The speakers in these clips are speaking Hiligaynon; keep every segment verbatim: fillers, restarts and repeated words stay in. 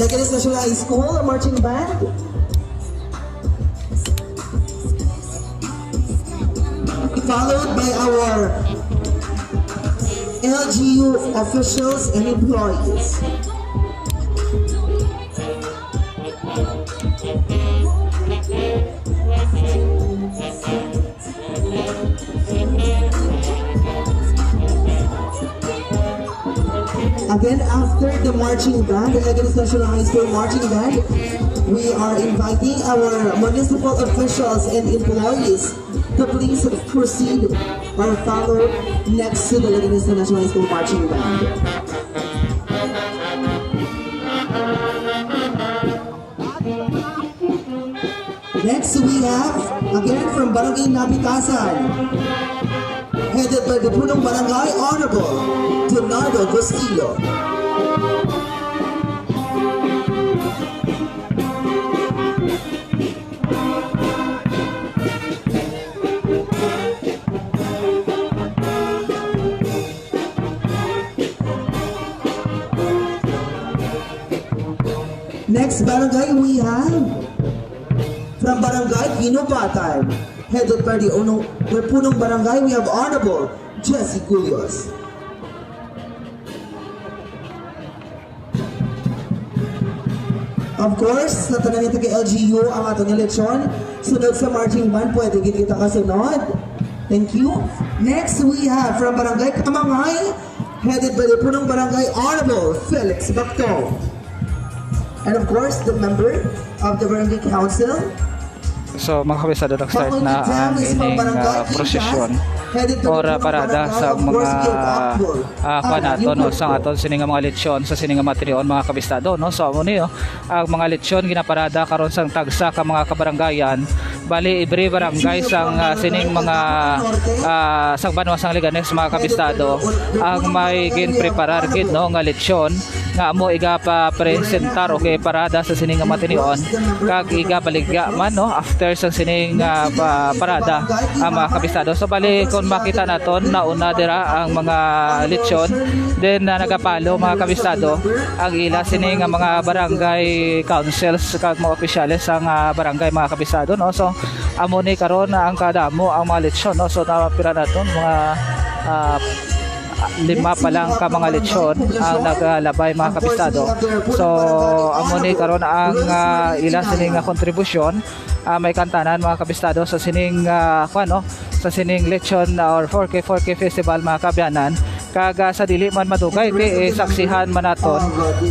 Leganes National High School marching band, followed by our L G U officials and employees. Again, after the marching band, the Leganes National High School marching band, we are inviting our municipal officials and employees to please proceed or follow next to the Leganes National High School marching band. Next, we have, again, from Barangay Nabitasan, headed by the Punong Barangay, Honorable Leonardo Bustillo. Next barangay we have from Barangay Ginubatan, headed by the Uno, the Punong Barangay, we have Honorable Jesse Guyos. Of course, sa tanan nga taga L G U ang aton nga lechon. Sunod sa marching band, pwede gid kita kasunod. Thank you. Next, we have from Barangay Kamangay, headed by the Punong Barangay Honorable Felix Bacto. And of course, the member of the Barangay Council. So, mga kabisado, nag-start na ang ining, ah, prosesyon or, ah, parada sa mga, ah, kuwan nato, no, sa aton sini nga mga lechon, sa sini nga matinion, mga kabisado, no. So, amo ni, oh, ang mga lechon ginaparada karon sang tagsa ka mga kabarangayan. Bali, every barangay sang, ah, sining mga, ah, sang banwa sang Leganes, mga kabisado, ang may ginpreparar gid, no, nga lechon nga amo igapapresentar o kay parada sa sining nga matinion, kag igabaligya man, no, after sa sining, ah, pa-, parada, ang mga kabisado. So, bali, kung makita naton, nauna dira ang mga lechon, then, ah, nagapalo, mga kabisado, ang ila sini nga mga barangay councils kag mga opisyales sang, ah, barangay, mga kabisado, no? So, amo ni karon ang kadamo ang mga lechon, no? So, napira naton mga, ah, lima pa lang ka mga lechon ang nagalabay, mga kabisado. So, amo ni karon ang, ah, ila sini nga kontribusyon, ah, may kantanan, mga kabisado, sa sining, ah, kuwan, no? Sa sining lechon, ah, or four K, four K festival, mga kaabyanan. Kag, ah, sa dili man madugay, kay, eh, saksihan man naton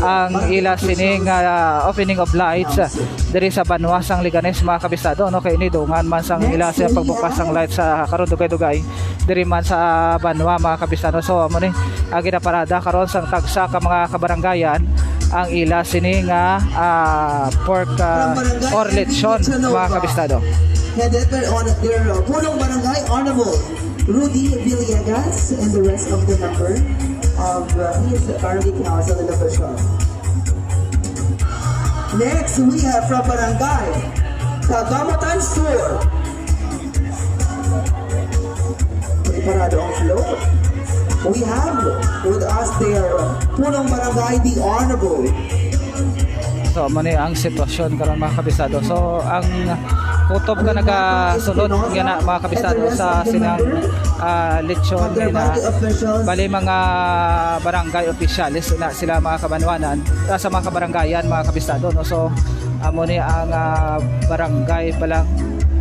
ang ila sining, ah, opening of lights, ah, diri sa banwa sang Leganes, mga kabisado, no? Kay ini dungan man sang ila sa pagbukas sang lights sa karon dugay-dugay diri man sa banwa, mga kabisado. So, amo ni ang ginaparada karon sang tagsa ka mga kabarangayan ang ila sini nga, ah, pork, ah, or lechon, mga kabisado. Headed by on their, uh, Punong Barangay Honorable Rudy Villegas and the rest of the member of, uh, his barangay council and officials. Next, we have from Barangay Tagamutan Sur. Preparado ang float. We have with us there, Punong Barangay, the Honorable. So, amo ni ang sitwasyon karon, mga kabisado. So, ang kutob nga nagasulod nga na, mga kabisado, sa sinang, ah, lechon nga na, bali, mga barangay opisyales na sila, mga kabanwanan, ah, sa mga kabarangayan, mga kabisado, no? So, amo ni ang, ah, barangay pa lang,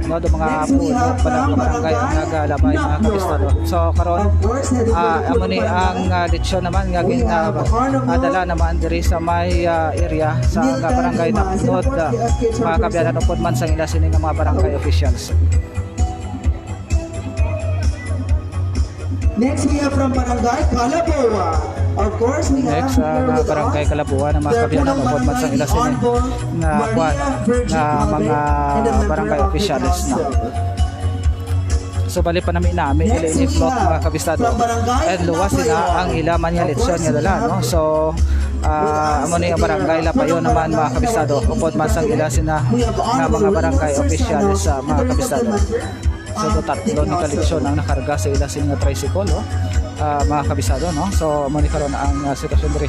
no, do mga puno pa lang ka barangay ang nagalabay, mga kabisado. So, karon, ah, amo ni ang, ah, lechon naman nga gin, ah, ah, dala naman diri sa may, ah, area sa, ah, barangay Napnod, ah, mga kaabyanan, upod man sang ila sini nga mga barangay officials. Next, we have from Barangay Calaboa. Of course, we have Next, ah, here nga with Barangay us Calaboa na mga their kaabyanan, Punong upod man sang Barangay ila sini Honorable nga Maria kwan, Virgie nga Calvin mga and the member barangay of the officials na. Council. So, bali pa nami-nami, Next, ila ini we float, have mga kabisado. From Barangay And luwas sila Lapayon. Ang ila man nga Of lechon course, nga we dala, have no? So, with ah, us amo ni ang their Barangay Lapayon Punong naman, mga Barangay kabisado. Upod man sang ila sina We have nga mga Honorable barangay Reynoso officials Serrano sa mga and the rest of the kabisado. Members. So, do tatlo ni ka lechon ang nakarga sa ila sini nga tricycle, oh. Ah, mga kabisado, no? So, amo ni karon ang, ah, sitwasyon diri.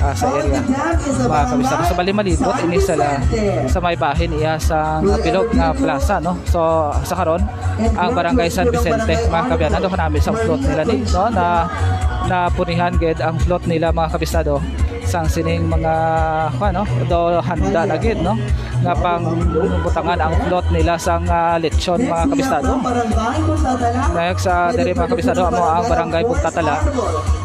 ah, sa area. Mga kabisado, sa bali malibot ini sa la-, sa may bahin iya sa bilog nga plaza, no? So, sa karon, ang barangay San Vicente, mga kaabyanan, do kanami sa float nila ni, no? Na, napunihan gid ang float nila, mga kabisado, sang sining mga, kuwan, no? Do handa na gid, no? Nga pangbutangan ang float nila sang, ah, lechon, mga kabisado. Next, ah, diri, mga kabisado, amo ang barangay Pugtatala.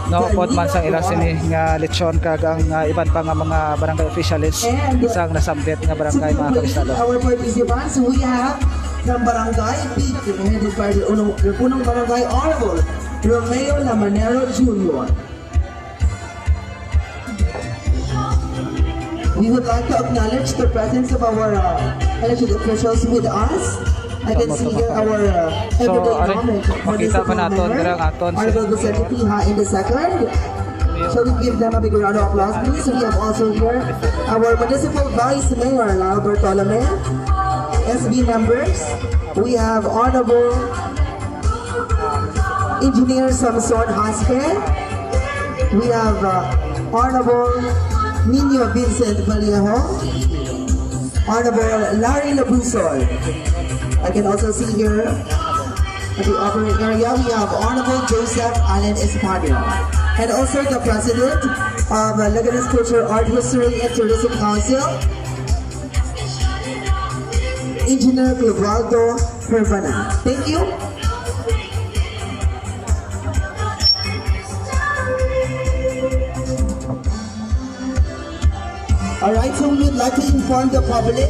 No, upod man sang ila sini nga lechon kag ang, ah, iban pa nga mga barangay officials sang nasambit nga barangay, mga kabisado. Our participants, we have from Barangay Pig, headed by the Unong, the Punong Barangay, Honorable Romeo Lamanero Junior. We would like to acknowledge the presence of our, uh, elected officials with us. I can see here our, uh, So, everyday ari, knowledge makita ba municipal naton mayor, dira ang aton si Honorable Vicente Piha in the second. Shall we give them a big round of applause, please? We have also here our municipal vice mayor, Lal Bartolome, S B members. We have Honorable Engineer Samson Haspe. We have, uh, Honorable Nino Vincent Vallejo, Honorable Larry Labusol. I can also see here at the upper area, we have Honorable Joseph Allen Espadon, and also the President of, uh, Leganes Culture, Art, History, and Tourism Council, Engineer Clovaldo Hervana. Thank you. All right, so we would like to inform the public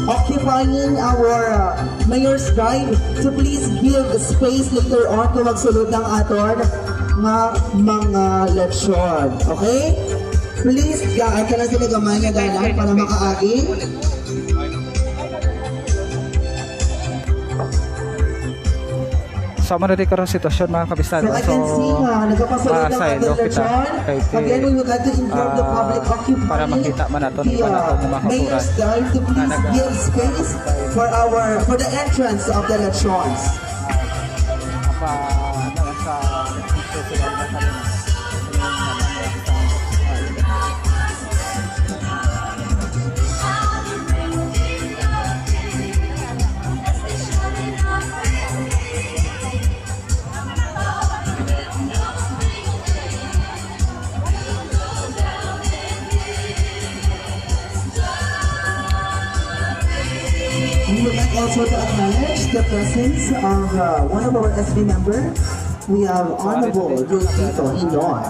occupying our, uh, Mayor's Drive to please give space later on kung magsulod ang aton nga mga lechon. Okay? Please, gaan ka lang sila gamay nga dalan para makaagi. Sama na di karon sitwasyon, mga kabisado. So, I can see nga nagapasulod ang aton lechon. Again, we would like to inform the public occupying the, uh, Mayor's Drive to please give space for our, for the entrance of the lechons. We would like also to acknowledge the presence of, uh, one of our S B member. We have Honorable Rosito Hinoy.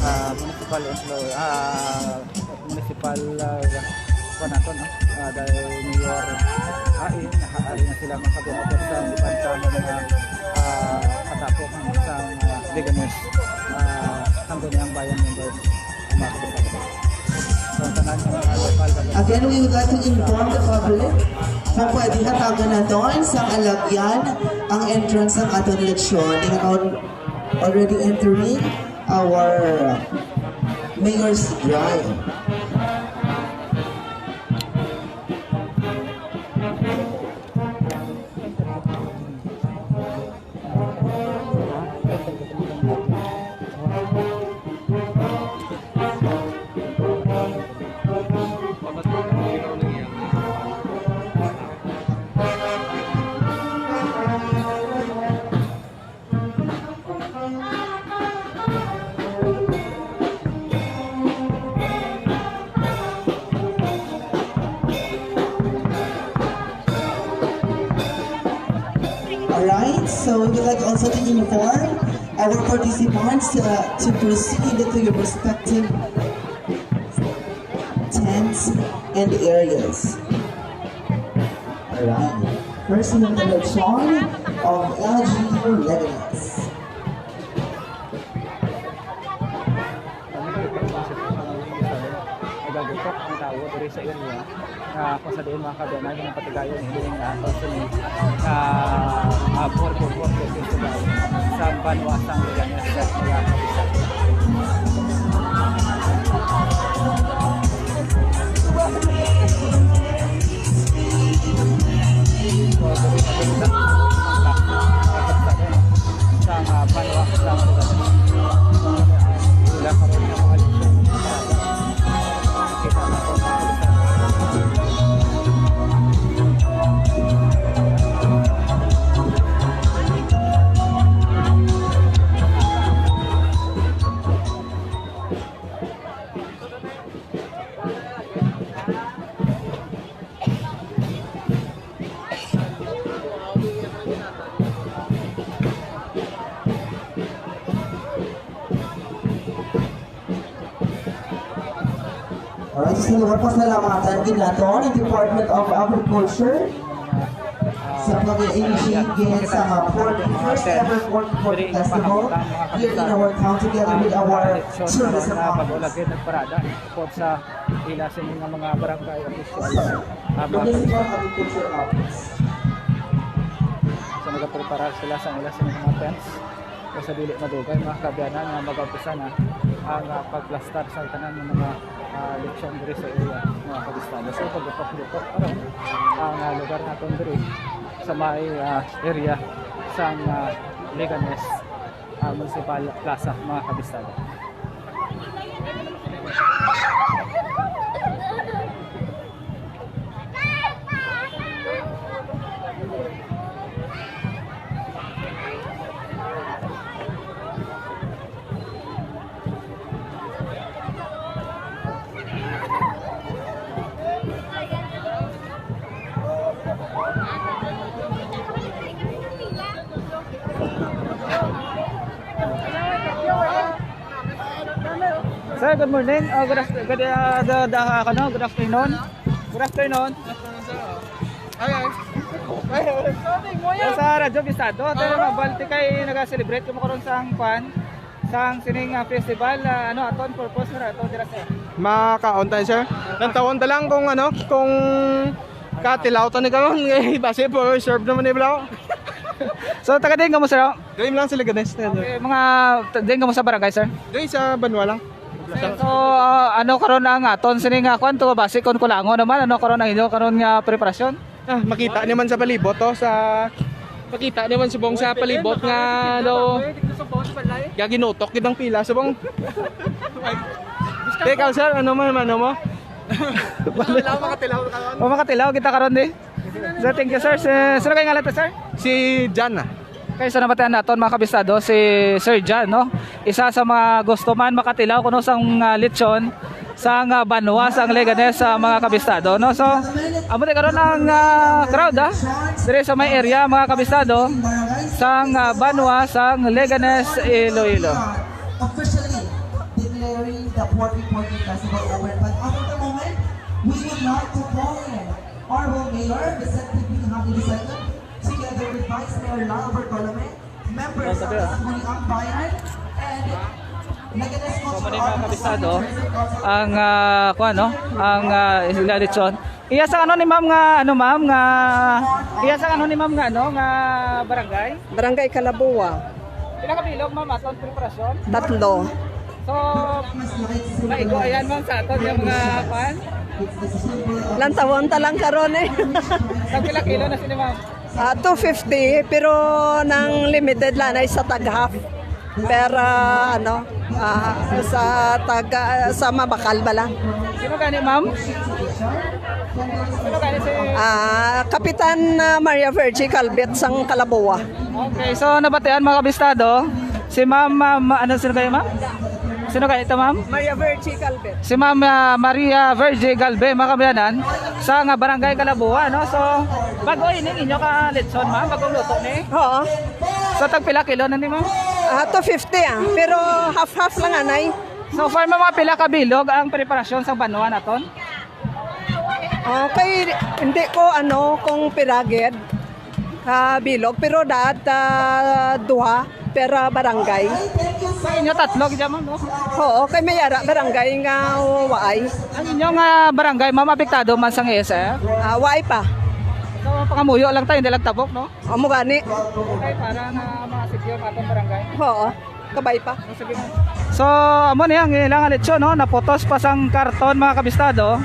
Ah, municipal employee, ah, municipal, ah, kuwan nato, no? Ah, dahil Mayor Hain, nakaari na sila, mga kabiyano, sa iban sa mga, ah, katapok sa, ah, Leganes, ah, Sangguniang Bayan members, mga kabiyano. So, tanan sa mga local government. Again, we would like to inform the public, kung pwede, hatagan naton sang alagyan ang entrance sang aton lechon. They are al-, already entering our Mayor's Drive. All right, so we would like also to inform our participants, uh, to proceed to your respective tents and areas. All right. First in the selection of L G U Leganes. Nagagutok ang tawo diri sa area. Nga kung sa diin, mga kaabyanan, ginapatigayon ini nga ato sini nga, ah, four four four Festival sa banwa sang Leganes, mga kabisado. Sa, ah, banwa sang Leganes. Wala pa rin ang mga leksyon. Sa lugar, pasalamatan gid naton ang Department of Agriculture sa pag-initiate sa pork, first ever pork, pork festival here in our town, together with our tourism office. Nagparada sa ila sa mga barangay official. Municipal Agriculture Office. So nagapreparar sila sa ila sa mga tents. Sa dili madugay, mga kaabyanan, nga mag-umpisa na ang uh, pagplastar sa tanan ng mga uh, lechon diri sa area, mga kabistado. So paglutok-lutok karon ang uh, lugar naton diri sa may uh, area sang uh, Leganes uh, Municipal Plaza, mga kabistado. Sir, good morning. Uh, good, after, good, uh, good, uh, ano, good afternoon. Good afternoon. Ay, ay. Ay, ay. Sa Radyo Bisado, tayo uh, mabalti kay nag-celebrate ko karon sa ang kwan, sa ang sining uh, festival, uh, ano, aton purpose na ato dira sir. Makaon tayo sir. Nang tawon ta lang kung ano, kung katilaw ta ni karon, eh, base po serve naman ni bro. So taga din kamo sir? Dili lang sila ganes. Okay, mga din kamo sa barangay sir? Dili sa Banwa lang. So, uh, ano karon ang aton sini nga kwan to base kon kulango naman ano karon ang inyo karon nga preparasyon? Ah, makita ni man sa palibot to sa makita ni man subong sa palibot nga do gaginutok gid ang pila subong. Teka sir, ano man ano mo? Wala makatilaw karon. O makatilaw kita karon di. Sir, thank you sir. Si, sino kay ngalan to sir? Si Jana. Kay sa nabatian naton mga kabistado si Sir John no. Isa sa mga gusto man makatilaw kuno sang uh, lechon sang uh, banwa sang Leganes sa uh, mga kabistado no. So amo ni karon ang uh, crowd ah. Dire sa may area mga kabistado sang uh, banwa sang Leganes Iloilo. Officially declaring the forty forty Festival open. But at the moment, we would like to call in Honorable Mayor Vicente P. Hamilton the second, together with Vice Mayor Lal Bartolome, members of the Sangguniang Bayan, and Leganes Cultural Arts Association. Ang uh, kuan no, ang uh, sila lechon. Iya sa ano ni ma'am nga ano ma'am nga iya sa ano ni ma'am nga ano nga barangay? Barangay Calaboa. Pila ka bilog ma'am aton preparasyon? Tatlo. So, maigo ayan ma'am sa aton yung mga pan. Lantawon ta lang karon eh. Nagpila kilo na sini ma'am? Ah, two fifty, pero nang limited lang ay sa tag half. Pero ano, ah, sa tag ah, sa mabakal ba lang? Sino gani, ma'am? Sino gani si Ah, Kapitan ah, Maria Virgie Calvet sang Calaboa. Okay, so nabatian mga kabistado, si ma'am, ma'am, ano sino kayo ma'am? Sino kayo ito ma'am? Maria Virgie Calvet. Si Ma'am ah, Maria Virgie Galve, mga kabayanan, sa nga barangay Calaboa, no? So, bago ini inyo ka lechon, ma'am, bagong luto ni. Oo. So, tagpila kilo na ni, ma'am? Ah, two fifty ah. Pero half-half lang anay. So far, mga pila ka bilog ang preparasyon sa banwa naton? Okay, hindi ko ano kung piragid ka bilog, pero daat ah, duha per ah, barangay. Sa inyo tatlo gid ma'am, no? Oo, kay may ara barangay nga waay. Ang inyo nga barangay, ma'am, apektado man sang A S F? Ah, waay pa. So, pangamuyo lang tayo, hindi lang tabok, no? Amo gani. Okay, para na ma-secure ang atong barangay. Oo. Kabay pa. So, amo ni ang ilang lechon, no? Naputos pa sang karton, mga kabistado,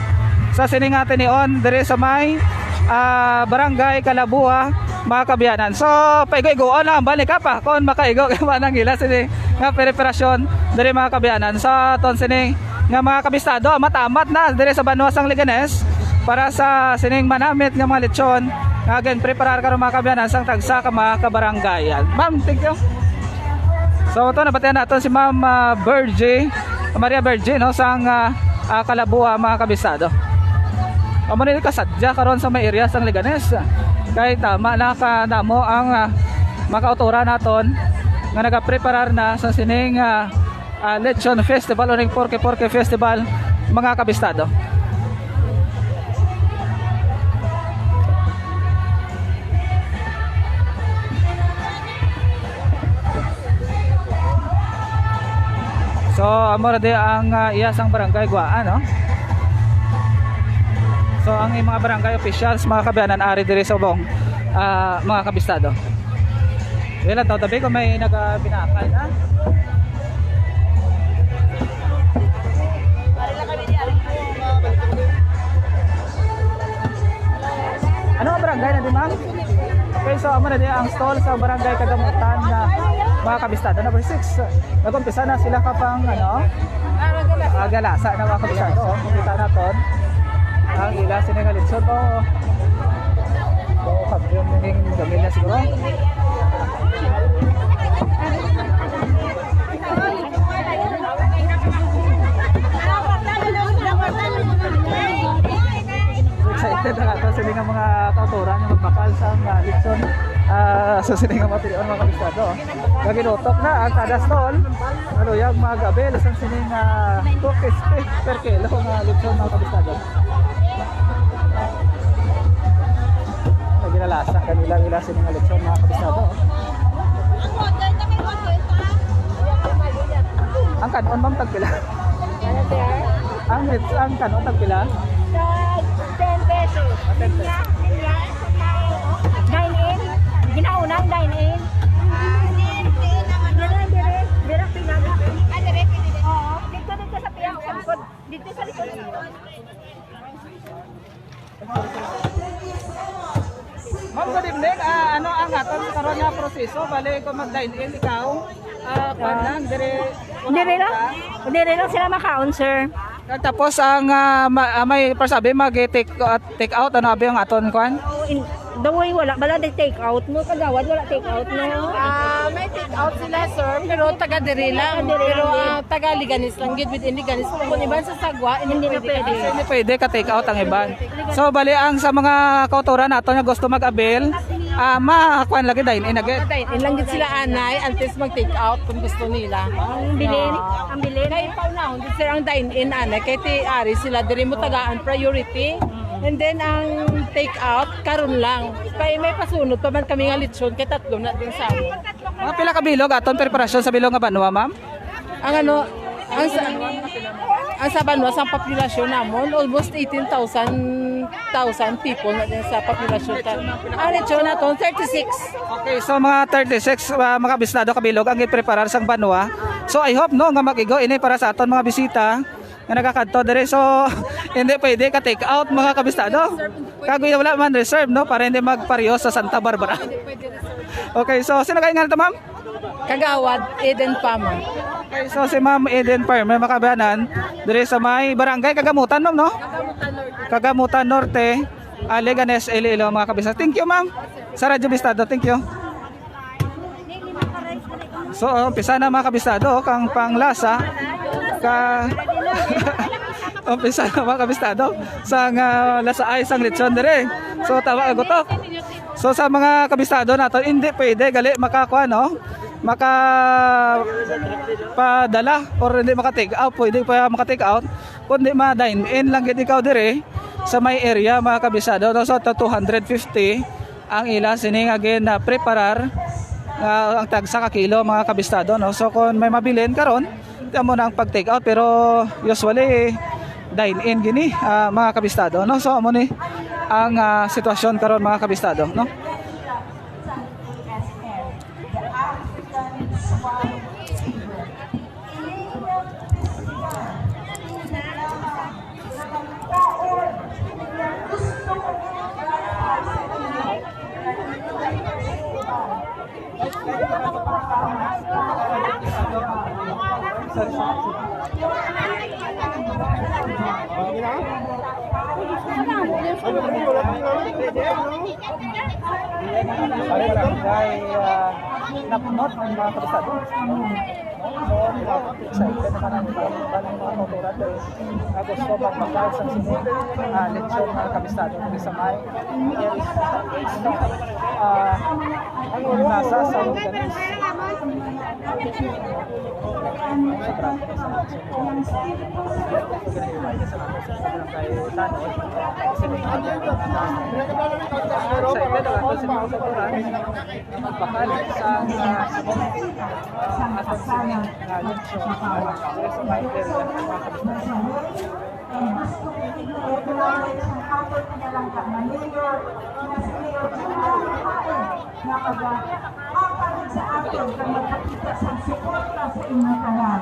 sa sining atinion diri sa may ah, barangay Kalabua, mga kabiyanan. So, paigo-igoon na ang balik pa kung makaigo kay manang ila sini nga preparasyon diri, mga kabiyanan. Sa aton sini nga mga kabistado, amat-amat na diri sa banwa sang Leganes para sa sining manamit nga mga lechon nga again preparar karon, mga kabiyanan, sang tagsa ka mga kabarangayan. Ma'am, thank you. So, ito, nabatian naton si Ma'am ah, Virgie, Maria Virgie, no, sang ah, ah, Kalabua, mga kabisado. Amo ni kasadya karon sa may area sang Leganes. Kay tama na ka namo ang ah, mga kauturan naton nga nagapreparar na sa sining ah, ah, Lechon Festival o ning Porke Porke Festival, mga kabistado. So, amo ra di ang, ah, iya sang barangay Guaan, no? So, ang mga barangay officials, mga kaabyanan, ari diri sa ubong, ah, mga kabistado. Wala to, tabi ko may nagabinakal na. Ano ang barangay na di, ma'am? Okay, so amo na di ang stall sa barangay Kagamutan na, mga kabistado. Number six, nag-umpisa na sila kapang, ano, agalasa na, mga kabistado. Oh, makita naton ang ila sini nga litson. Oh, oh, kampiyon ning gamila siguro. Excited na ato sini nga mga kautoran nga magbakal sa mga litson. Ah, so sini nga material, mga kabistado. Naginutok na ang kada stall. Maluyag mag-avail sa sini nga two fifty per kilo nga litson, mga kabistado. Nagilalasa kanila, ila sini nga litson, mga kabistado. Ang kan-on, ma'am, tagpila? Ang, ang kan-on, tagpila? Tag ten pesos. Linya, linya. Dine in. Ginaunang dine in. Dire, dire, dire, pila na. Oo. Dito, dito sa piyang. Dito sa likod. Ma'am, good evening. Ah, ano ang aton karon nga proseso? Bali, kung mag-dine in ikaw, ah, kuwan lang, dire, Diri lang, diri lang sila makaon, sir. Tapos ang, ah, ma-, ah, may pasabi, mag-take, ah, take out, ano abi ang aton kuwan? In, the way wala, wala di take out mo, kagawad, wala take out, no? Ah, may take out sila, sir, pero taga diri lang. Taga diri Pero lang, ah, taga Leganes lang gid, within Leganes. Kung iban sa Sagwa, hindi Hindi na pwede. pwede. Hindi pwede ka take out ang iban. So, bali, ang sa mga kautoran nato nga gusto mag-avail, ah, makuan lagi, dine in again. Dine in lang gid sila, anay, until mag-take out kung gusto nila. Ang bilin, Ah. ang bilin. Kay paunahon gid, sir, ang dine in, anay, kay ti ari sila diri mo tagaan priority. And then ang take out karon lang. Kay may pasunod pa man kami nga lechon kay tatlo na din sa amo. Mga pila ka bilog aton preparasyon sa bilog nga banwa, ma'am? Ang ano, ang sa, ang sa banwa sa populasyon namon, almost eighteen thousand, thousand people na din sa populasyon. Ta-, ang lechon naton, thirty-six. Okay, so mga thirty-six, ah, mga kabistado, kabilog ang gipreparar sang banwa. So I hope, no, nga mag-igo ini para sa aton mga bisita nga nagakadto diri. So hindi pwede ka take out, mga kabistado. Kag wala man reserve, no, para hindi magpareho sa Santa Barbara. Okay, so sino kay ngan to, ma'am? Kagawad Eden Pama. Okay, so si Ma'am Eden Farmer, mga kaabyanan, diri sa may barangay Kagamutan, ma'am, no? Kagamutan Norte, ah, Leganes, Iloilo, mga kabisa. Thank you, ma'am. Sa Radyo Bistado, thank you. So, umpisa na, mga kabistado, kang panglasa, ka, umpisa na, mga kabistado, sa nga lasa ay sang lechon dire. So, tawa ka gutok. So, sa mga kabistado nato, hindi pwede gali makakuha, no? Maka padala or hindi maka take out, pwede pa maka take out, kundi ma dine in lang gid ikaw dire sa may area, mga kabisado, no? So, to two hundred fifty ang ila sini nga gin, ah, preparar, ah, ang tagsa ka kilo, mga kabistado, no? So, kung may mabilin karon, amo na ang pag take out, pero usually dine in gini, ah, mga kabistado, no? So, amo ni ang, ah, sitwasyon karon, mga kabistado, no? Barangay, ah, Napnot, mga kabisado. So, excited naman ang mga, ang mga kautoran dahil, ah, gusto magpakal sa sini, ah, lechon, mga kabisado, dito sa may area. Ah, ang lasa sa Leganes. Excited ang ato sa mga kauturan na magbakal sa, ah, aton sining, ah, lechon. Sa mga kabisado. And gusto ko gid nga i-acknowledge ang aton pinalangga nga mayor, nga si Mayor Jimmy Hain, nga pag-, ah, paghatag sa aton kag magpakita sang suporta sa inyong tanan.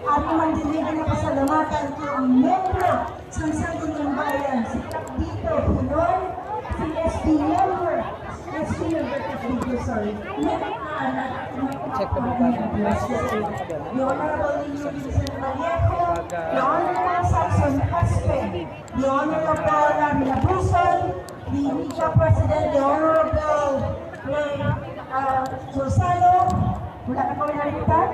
Ari man diri ginapasalamatan ko ang membro sang Sangguniang Bayan, si Tito Hilon, si S D member, S D member, Tito, sorry. Check the book. The Honorable Lino Vincent Vallejo, the Honorable Samson Aspe, the Honorable Larry Labuson, the Nika President, the Honorable Ray, uh, Rosano, wala ka ko nalimutan?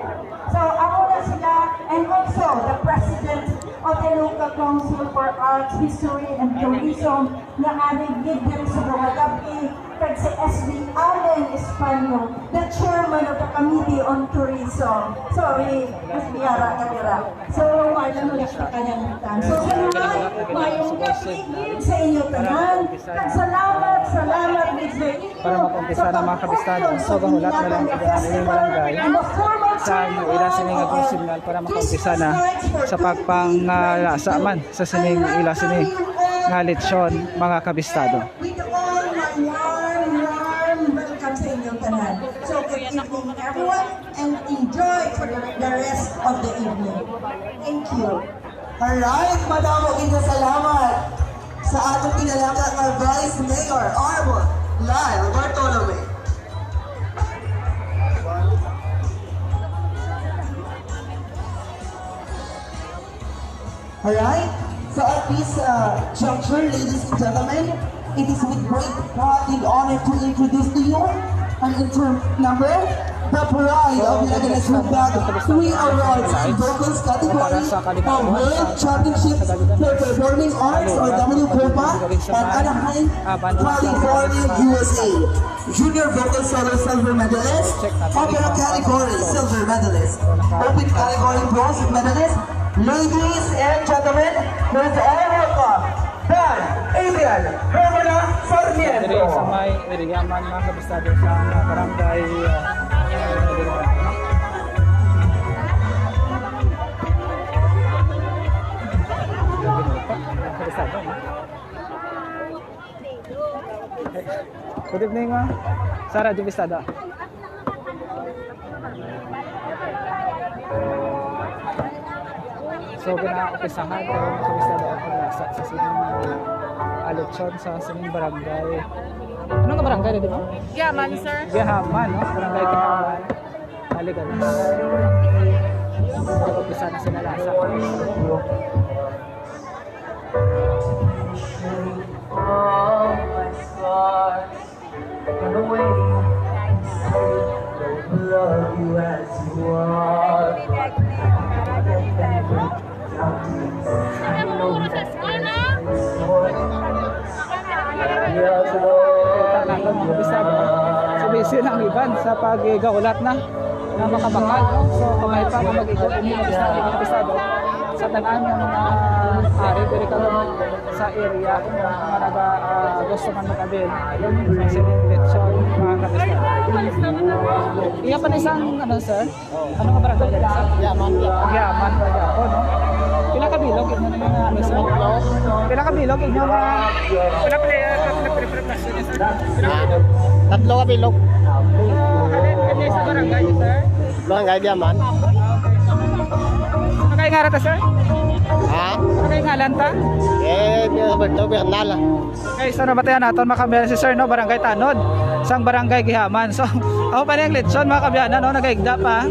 So, amo na sila, and also the President of the Local Council for Arts, History, and Tourism, nga ari gid diri sa Buhagab-i, kag si S D Allen Espanyol, the chairman of the Committee on Tourism. Sorry, mas biyara ka dira. So, wala mo lang sa kanyang utang. So, sa mga mayong gabi gid sa inyo tanan. Kag salamat, salamat gid sa inyo. Para makaumpisa na, mga kabisado. So, gahulat na lang ang aming barangay sa ila sini nga consignal para makaumpisa na sa pagpangalasa man sa sining ila sini nga lechon, mga kabisado. With all my warm, warm welcome sa inyong tanan. So, good evening, everyone, and enjoy for the, the rest of the evening. Thank you. Alright, madamo gid nga salamat sa atong pinalangga nga Vice Mayor, Honorable Lyle Bartolome. Alright? So at this, uh, juncture, ladies and gentlemen, it is with great pride and honor to introduce to you an intro number, the pride of Leganes Lubag, three awards in vocals category, the World Championship for Performing Arts or W COPA at Anaheim, California, U S A. Junior Vocal Solo Silver Medalist, Opera Category Silver Medalist, Open Category Bronze Medalist. Ladies and gentlemen, please all welcome Band Adrian Hermana Sarmiento. Diri sa may area man, mga kabisado, sa, uh, barangay, uh, kabisado, no? Good evening, ma'am. Sa Radyo Bistada. So, ginaumpisahan ang Radyo Bistada ang paglasa sa sining, ah, lechon sa sining barangay. Ano nga barangay na, di ba? Gihaman, sir. Gihaman, no? Barangay Gihaman. Leganes. So, umpisa na sila lasa. Kita naton, mga kabisado. So, busy na ang iban sa pag-igawlat na nga makabakal, no? So, kamay pa nga mag-igawlat, mga kabisado, mga kabisado. Sa tanan nga mga ari diri karon sa area nga naga, ah, gusto man mag-avail sa sining lechon, mga kabisado. Iya pa na isang, ano, sir? Ano nga barangay yan, sir? Yaman. Yaman, Yaman, no? Pila ka bilog inyo nga, ano, sir? Pila ka bilog inyo nga, pila, pila, pila, pila, pila, pila, sir? Ah, tatlo ka bilog. Ah, ano, ano sa barangay, sir? Barangay Yaman. Ano kay ngaran ta, sir? Ha? Ano kay ngalan ta? Eh, Roberto Bernal. Guys, ano ba tayo naton, mga kabyan, si Sir, no? Barangay Tanod, sang Barangay Gihaman. So, ako pa niyang lechon, mga kabyan, no? Nagaigda pa.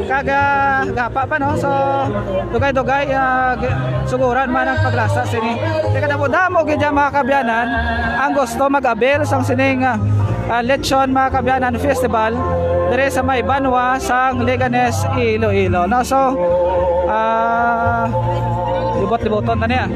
Kag, ah, gapa pa, no? So, dugay-dugay, ah, gi-, suguran man ang paglasa sini. Teka, damo-damo gid yan, mga kabyanan, ang gusto mag-avail sang sining, ah, ah, Lechon, mga kabyanan, Festival dire sa may banwa sang Leganes, Iloilo, no? So, ah, libot-liboton na niya.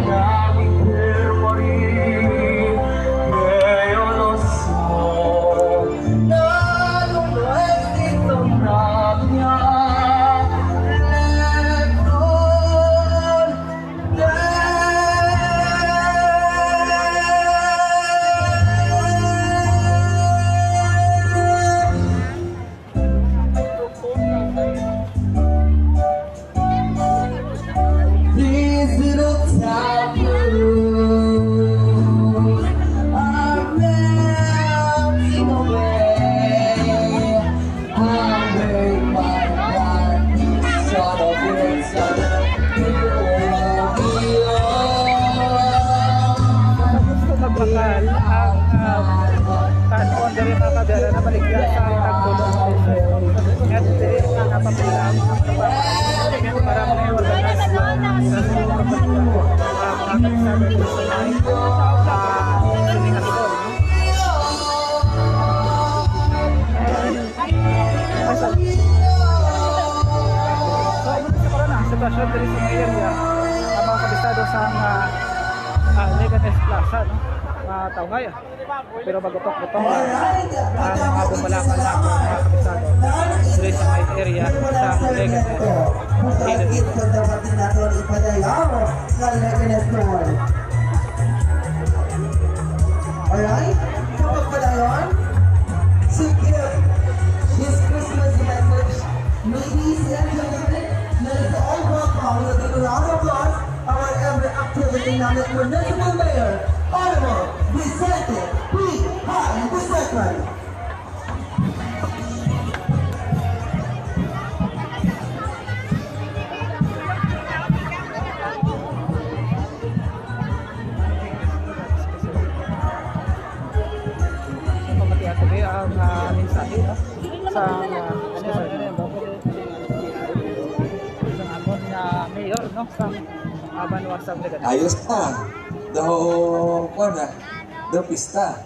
Sitwasyon diri sa may area, ang mga kabisado sa, ah, ah, Leganes Plaza, no? Mga taungay. Pero magutok-gutok lang ang mga gumalakan nato, mga kabisado, diri sa may area sa Leganes. Alright? Sa pagpadayon, to give his Christmas message, ladies and gentlemen, let us all welcome with a big round of applause our ever activity Municipal Mayor, Honorable Vicente P. Hale the second. Pamatian ko ang, ah, mensahe, no? Sa, ah, sa aton nga mayor, no? Sa, ah, banwa sa Leganes. Ayos na. Daw, kuwan na. Daw pista.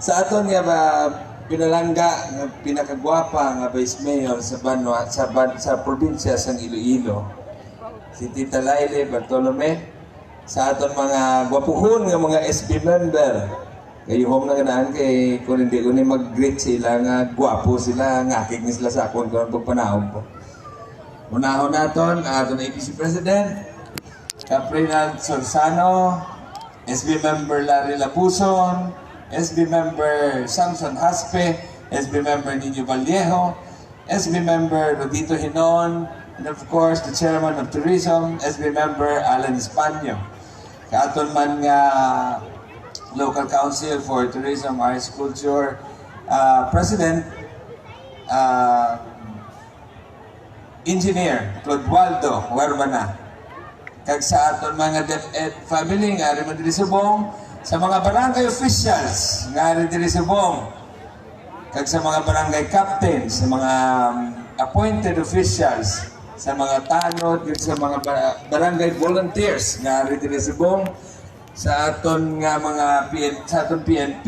Sa aton nga ba, pinalangga, nga pinakagwapa nga vice mayor sa banwa, sa ban-, sa probinsya sang Iloilo, si Tita Laile Bartolome, sa aton mga gwapuhon nga mga S B member, kayuhom na ganahan kay kung hindi ko ni mag-greet sila nga gwapo sila, ngakig ni sila sa akon kung pagpanahon ko. Unahon naton ang aton A B C President, Kap Reynald Sorzano, S B member Larry Labuson, S B member Samson Haspe, S B member Nino Vallejo, S B member Rodito Hinon, and of course, the chairman of tourism, S B member Alan Españo. Sa aton man nga Local Council for Tourism, Arts, Culture, ah, President, ah, Engineer Clodoaldo Huermana, kag sa aton mga DepEd family nga ari man diri subong, sa mga barangay officials nga ari diri subong, kag sa mga barangay captain, sa mga, um, appointed officials, sa mga tanod, kag sa mga ba-, barangay volunteers nga ari diri subong, sa aton nga mga P N, sa aton P N P,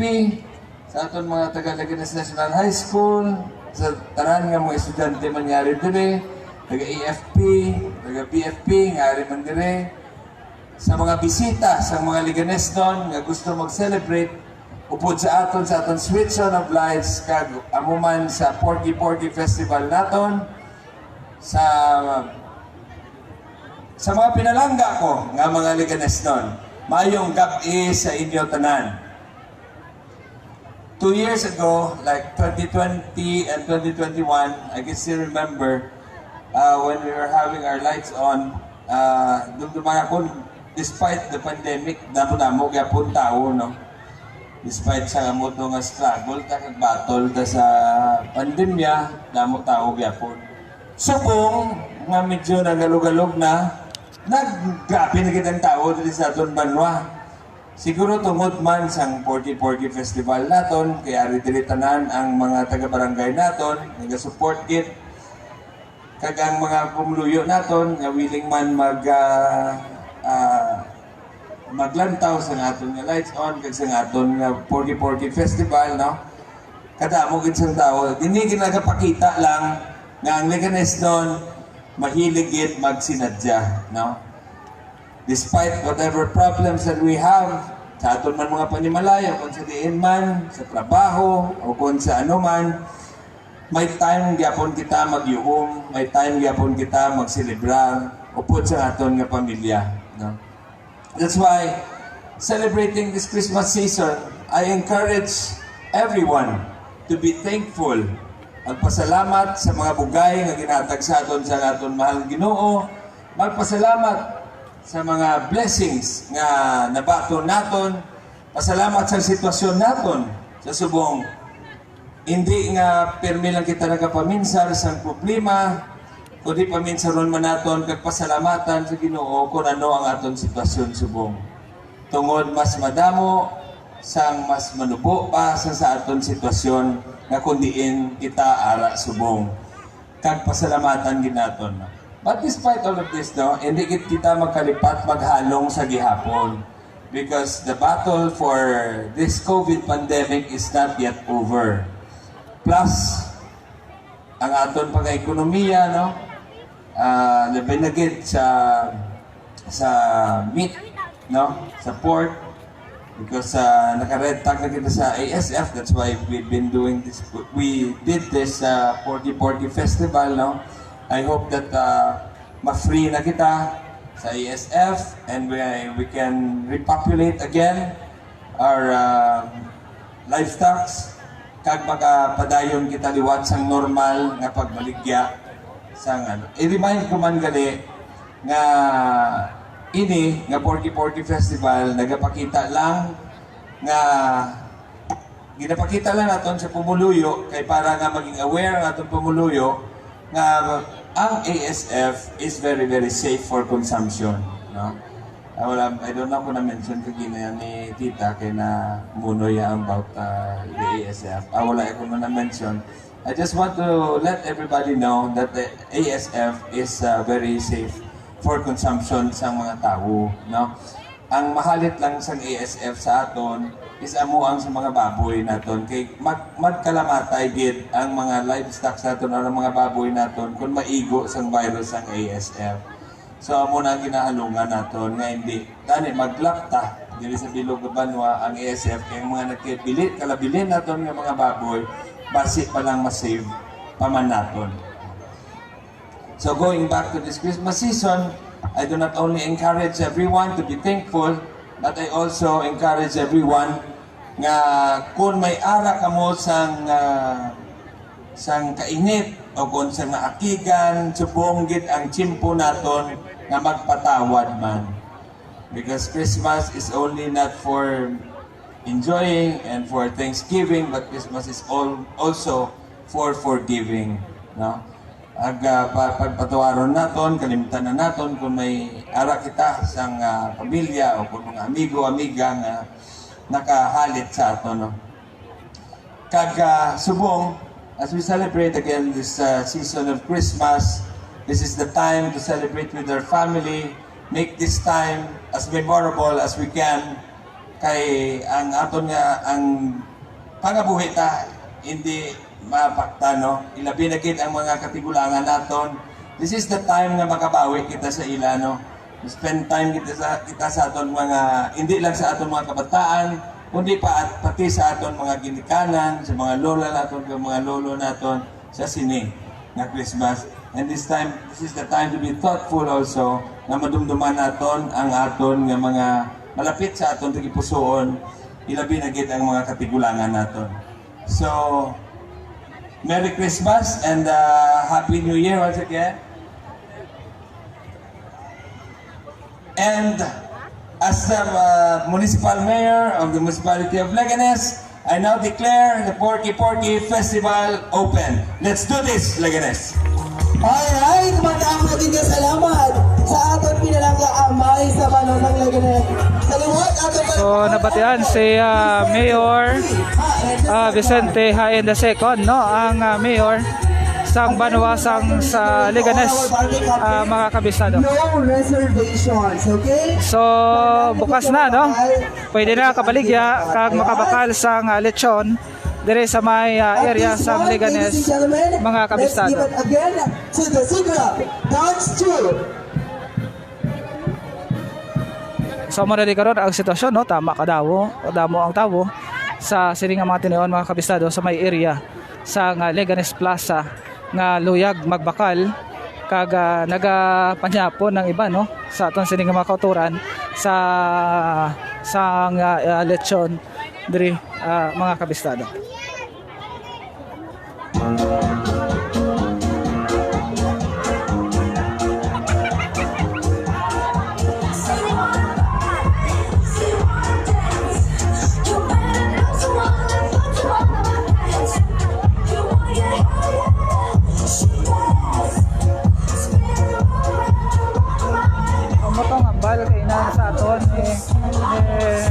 sa aton mga taga Leganes National High School, sa tanan nga mga estudyante man nga ari diri, taga A F P, taga B F P nga ari man diri, sa mga bisita sa mga Leganesnon nga gusto mag-celebrate upod sa aton, sa aton Sweet Zone of Lights, kag amo man sa Porky Porky Festival naton, sa, sa mga pinalangga ko nga mga Leganesnon, maayong gab-i sa inyo tanan. Two years ago, like twenty twenty and twenty twenty-one, I can still remember, uh, when we were having our lights on, uh, dumduman ako, despite the pandemic, damo-damo gyapon tawo, no? Despite sa amo to nga struggle, ta kag battle ta sa pandemya, damo tawo gyapon. Subong nga medyo nagalugalog na, naggrabe na gid ang tawo diri sa aton banwa. Siguro tungod man sang Porky Porky Festival naton, kay ari diri tanan ang mga taga-barangay naton, nagasupport gid. Kag ang mga pumuluyo naton nga willing man mag, ah, ah, maglantaw sa aton nga lights on, kag sa aton nga Porky Porky Festival, no? Kadamo gid sang tawo. Dinhi ginagapakita lang nga ang Leganesnon mahilig gid magsinadya, no? Despite whatever problems that we have, sa aton man mga panimalay, o kung sa diin man, sa trabaho, o kung sa ano man, may time gyapon kita magyuhom, may time gyapon kita magselebrar, upod sa aton nga pamilya, no? That's why, celebrating this Christmas season, I encourage everyone to be thankful. Magpasalamat sa mga bugay nga ginhatag sa aton sa aton mahal nga Ginoo. Magpasalamat sa mga blessings nga nabaton naton. Pasalamat sa sitwasyon naton sa subong. Hindi nga pirmi lang kita nagapaminsar sang problema, kundi paminsaron man naton kag pasalamatan sa Ginoo kung ano ang aton sitwasyon subong. Tungod mas madamo sang mas manubo pa sa, sa aton sitwasyon nga kung diin kita ara subong. Kag pasalamatan gid naton. But despite all of this, no, hindi gid kita magkalipat maghalong sa gihapon, because the battle for this COVID pandemic is not yet over. Plus, ang aton pagkaekonomiya, no? Ah, labi na gid sa, sa meat, no? Sa pork. Because, ah, naka-red tag na kita sa A S F, that's why we've been doing this. We did this, ah, Porky Porky Festival, no? I hope that, ah, ma-free na kita sa A S F and we, we can repopulate again our, ah, livestocks, kag makapadayon kita liwat sang normal nga pagbaligya sang ano. I-remind ko man gali nga ini nga Porky Porky Festival nagapakita lang nga ginapakita lang naton sa pumuluyo kay para nga maging aware ang aton pumuluyo nga ang A S F is very, very safe for consumption, no? Ah, wala, I don't know kung na-mention ko gina ni Tita kay na munoy ang about, ah, the A S F. Ah, wala ako na na-mention. I just want to let everybody know that the A S F is, ah, very safe for consumption sang mga tawo, no? Ang mahalit lang sang A S F sa aton is amo ang sa mga baboy naton. Kay mag-, magkalamatay gid ang mga livestock sa aton o ang mga baboy naton kung maigo sang virus ang A S F. So, amo na ang ginahalungan naton nga hindi tani maglapta diri sa bilog nga banwa ang A S F kay ang mga nagkabili, kalabilin naton nga mga baboy, basi pa lang ma-save pa man naton. So, going back to this Christmas season, I do not only encourage everyone to be thankful, but I also encourage everyone nga kung may ara kamo sang, ah, sang kainit o kung sa naakigan, subong gid ang tiyempo naton nga magpatawad man. Because Christmas is only not for enjoying and for thanksgiving, but Christmas is all, also for forgiving, no? Ag, ah, pa-, pagpatawaron naton, kalimtan na naton kung may ara kita sang, ah, pamilya o kung mga amigo, amiga nga nakahalit sa aton, no? Kag, ah, subong, as we celebrate again this, ah, season of Christmas, this is the time to celebrate with our family. Make this time as memorable as we can. Kay ang aton nga, ang pangabuhi ta, hindi mapakta, no? Ilabi na gid ang mga katigulangan naton. This is the time nga makabawi kita sa ila, no? Spend time kita sa, kita sa aton mga, hindi lang sa aton mga kabataan, kundi pa at pati sa aton mga ginikanan, sa mga lola naton, kag mga lolo naton sa sini nga Christmas. And this time, this is the time to be thoughtful also, nga madumduman naton ang aton nga mga malapit sa aton tagipusoon, ilabi na gid ang mga katigulangan naton. So, Merry Christmas and, uh, Happy New Year once again. And as the, uh, municipal mayor of the municipality of Leganes, I now declare the Porky Porky Festival open. Let's do this, Leganes! Alright, madamo natin kasalamat sa aton pinalangga amay sa Banosang Leganes. Sa liwat, aton So, nabatian si, ah, Mayor, ah, Vicente Hain the second, no? Ang, ah, mayor sang banwa sang sa Leganes, ah, mga kabisado. No reservations, okay? So, bukas na, no? Pwede na kabaligya kag makabakal sang, ah, lechon dire sa may, ah, area sang Leganes, mga kabisado. Let's give it again to the Sigrap Dance Troupe. So, amo na di karon ang sitwasyon, no? Tama ka daw, damo ang tawo sa sini nga mga tinion, mga kabisado, sa may area sang, ah, Leganes Plaza nga luyag magbakal kag, ah, nagapanyapon ang iba, no, sa aton sini nga mga kautoran sa, sa, ah, ah, lechon diri, ah, mga kabisado. Ang motong ambal kay na sa aton, eh, eh,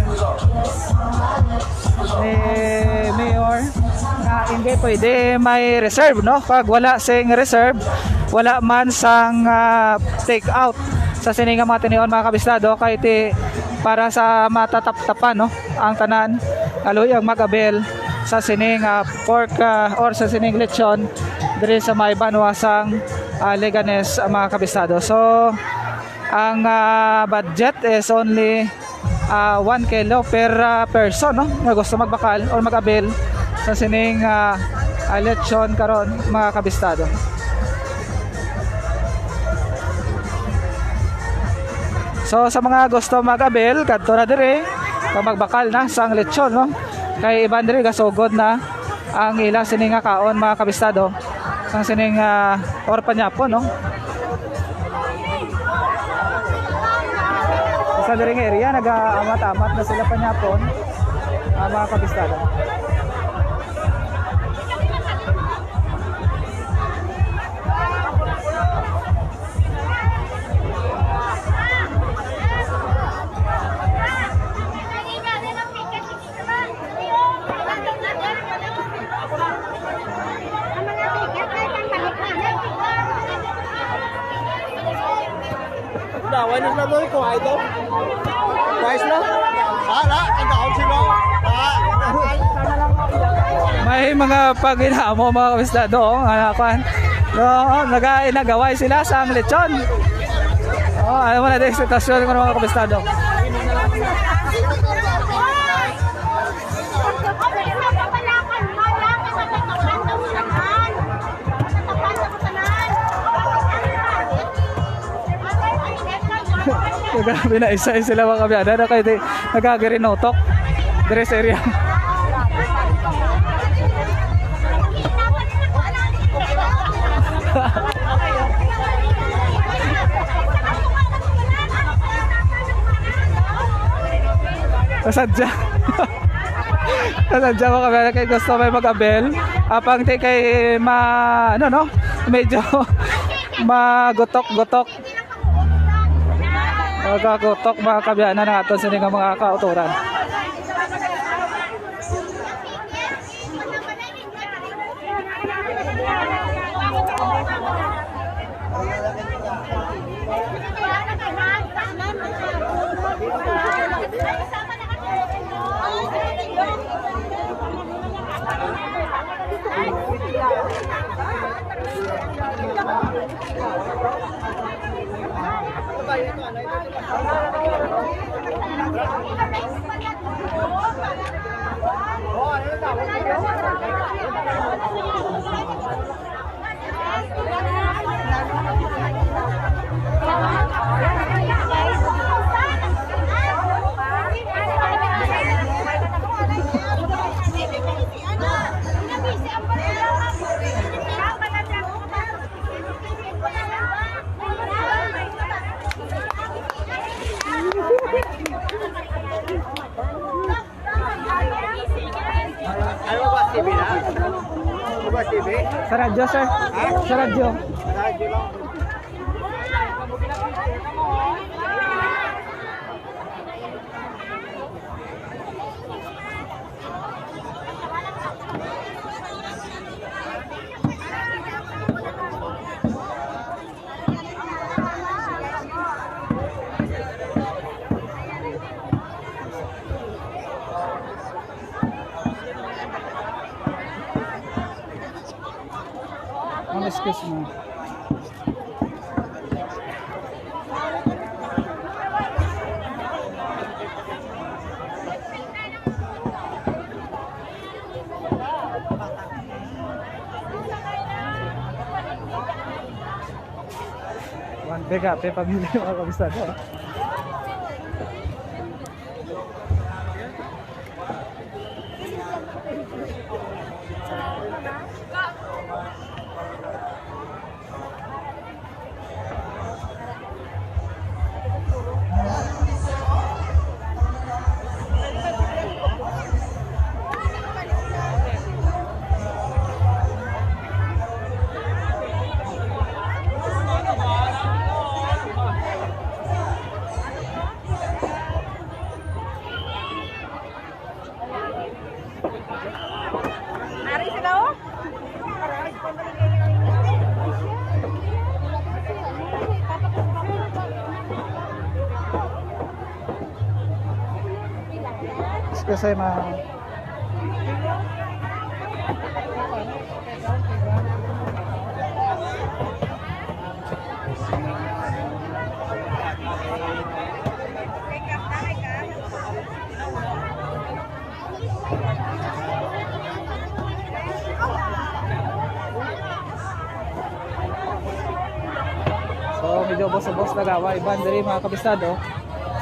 Pwede may reserve, no? Pag wala sing reserve, wala man sang, ah, take out sa sini nga mga tinion, mga kabistado, kay ti para sa matataptapan, no, ang tanan, kaluoy ang mag-avail sa sining, ah, pork, ah, or sa sining lechon diri sa may banwa sang, ah, Leganes, ah, mga kabistado. So, ang, ah, budget is only, ah, one kilo per, ah, person, no, nga gusto magbakal or mag-avail sa sining, ah, ah, lechon karon, mga kabistado. So, sa mga gusto mag-avail, kadto na diri, kag magbakal na sang lechon, no? Kay iban diri, gasugod na ang ila sini nga kaon, mga kabistado, sang sining, ah, or panyapon, no? Sa diri nga area, nag-aamat-amat na sila panyapon, ah, mga kabistado. Dawan yung laboy ko, idol. Wise lang. Ah, la, kagaon sila. Ah, may mga paghinamo, mga kabistado, oh, nga kuan. No, oh, naga-, nagaway sila sa ang lechon. Oh, ano mo na din sitwasyon ko, mga kabistado. Grabe na, isa sila, mga kabiyada, na kayo di nagagirinutok. Dress area. Sadya. Sadya, mga kabiyada, kay gusto may mag-avail. Apang ti kay ma-, ano, no? Medyo magutok-gutok. Magagutok, mga kabiyada, na aton sini nga mga kautoran. Ano ba, T V na? Ano ba, T V? Sa radyo, sir. Ha? Sa radyo. Sa radyo lang. Ma'am, excuse me. One big happy family, mga kabisado. Kasi ma- So, medyo ubos-ubos na gawa iban diri, mga kabistado,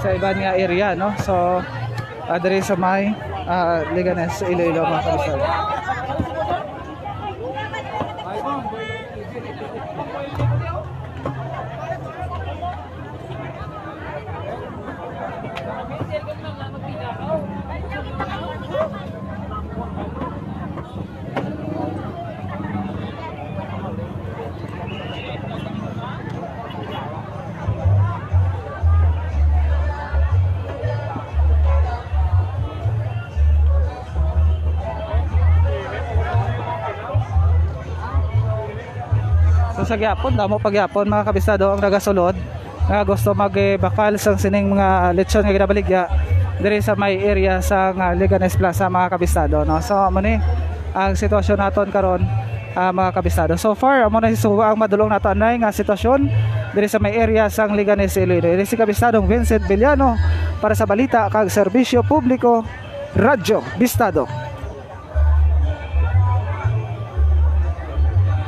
sa iban nga area, no? So, ah, diri sa may, ah, Leganes, Iloilo, mga kabistado. So, sa gyapon, damo pa gyapon, mga kabistado, ang nagasulod nga gusto magbakal sang sining mga lechon nga ginabaligya diri sa may area sa nga Leganes Plaza, mga kabistado, no? So, amo ni ang sitwasyon naton karon, ah, mga kabistado. So far, amo na si suba ang madulong nato anay nga sitwasyon diri sa may area sang Leganes, Iloilo. Ini si Kabistadong Vincent Villano para sa balita kag serbisyo publiko, Radyo Bistado.